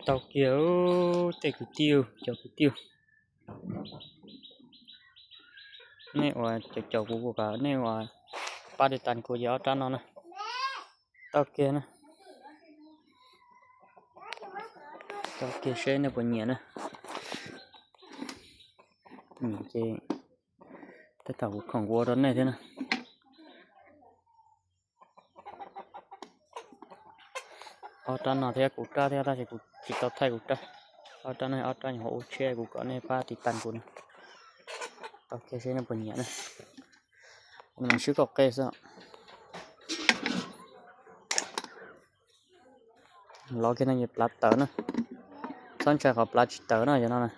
Tau kiag tej kwv tij, cov kwv tij, nej uas caum caum kuv, kuv kom nej uas pab tiv tas kuv ces ob rab no na. Tau kiag na. Tau kiag seb nej puas nyiam na. Nyiam ces tej thaum kuv khoom kuv ua rau nej thiab na. Ob rab no thiab kuv rab thiab tab sis kuv tsis tau thaij kuv rab. Ob rab no ob rab nyuam qhuav ua tshiab kuv kom nej pab tiv tas kuv na. Tau kiag seb nej puas nyiam na. Kuv mam swb kauj qeb xwb. Lov kiag no yog plav tawv na. Txhob ntshai qhov plav tsis tawv no yog no na.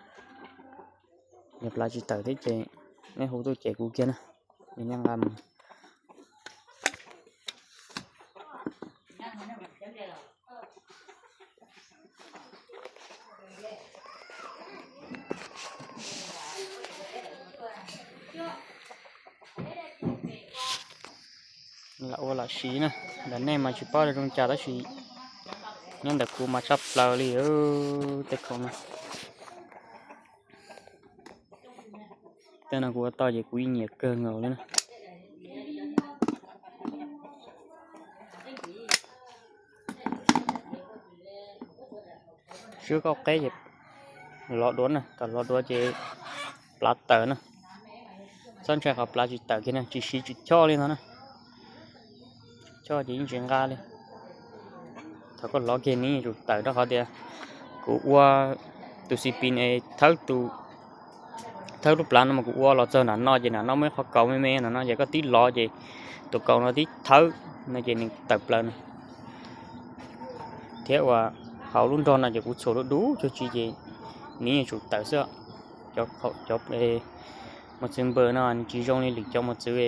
Yog plav tsis tawv thiab ces nej hu tuaj cem kuv kiag na. Yog nej nqa mus lam ua lam siv na. Ntawm nej mas tsis paub zoo cas tab sis nyob ntawm kuv mas tshaj plaws li tej khoom no. Tej no kuv ua tau ces kuv yeej nyiam kawg nkaus li na. Swb kauj qeb ces lov duav na, thaum lov duav ces plav tawv na. Txhob ntshai qhov plav tsis tawv kiag na, tsis siv tsis choj li no na. Choj ces yeej tsis nqa li. Thaum koj lov kiag nws yeej yuav tsum tawm rau qhov tias kuv ua tus xi pin es thawb tus, thawb lub plav no mas kuv ua los txog nram no ces nram no muaj ib qho kaus me me nram no ces koj tib lov ces tus kaus no tib thawb no ces nws tawm plaws na. Thiab uas hauv lub nrog no ces kuv txhuam du du cuag tsi ces nws yeej yuav tsum tawm xwb. Cov mos txwv npawg no nws tsis zoo li lwm cov mos txwv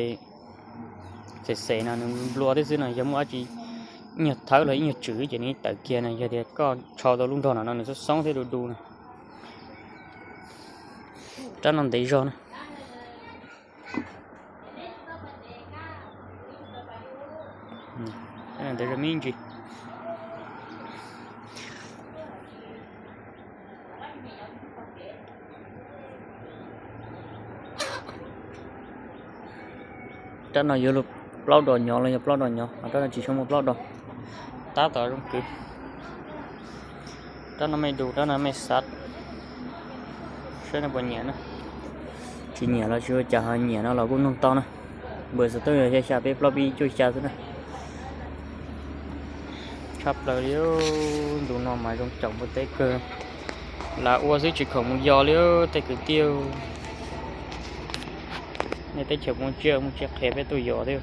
xem xem no nws nplua thiab xwb no, yog muaj dab tsi ib nyuag thawb los ib nyuag tswm ces nws tawm kiag no, yog tias koj rho tau lub nrog no no nws xoob xoob thiab du du na. Rab no ntev zog na. Ntev zog me ntsis. Rab no yuav luag plaub dos nyov los yog plaub dos nyov, rab no tsis tshua muaj plaub dos. Tab tom zoo kwv. Rab no me du, rab no me xav. Saib nej puas nyiam na. Tsis nyiam los tsis ua cas, ho nyiam no los kuj nug tau na. Npawg xov tooj yog xya xya peb plaub peb cuaj xya xwb na. Tshaj plaws li, ntu no mas zoo caum npua teb kawg. Lam ua xwb tsis khoom mus yos li tej kwv tij. Nej teb chaws muaj tsiaj muaj tsiaj qhia peb tuaj yos thiab.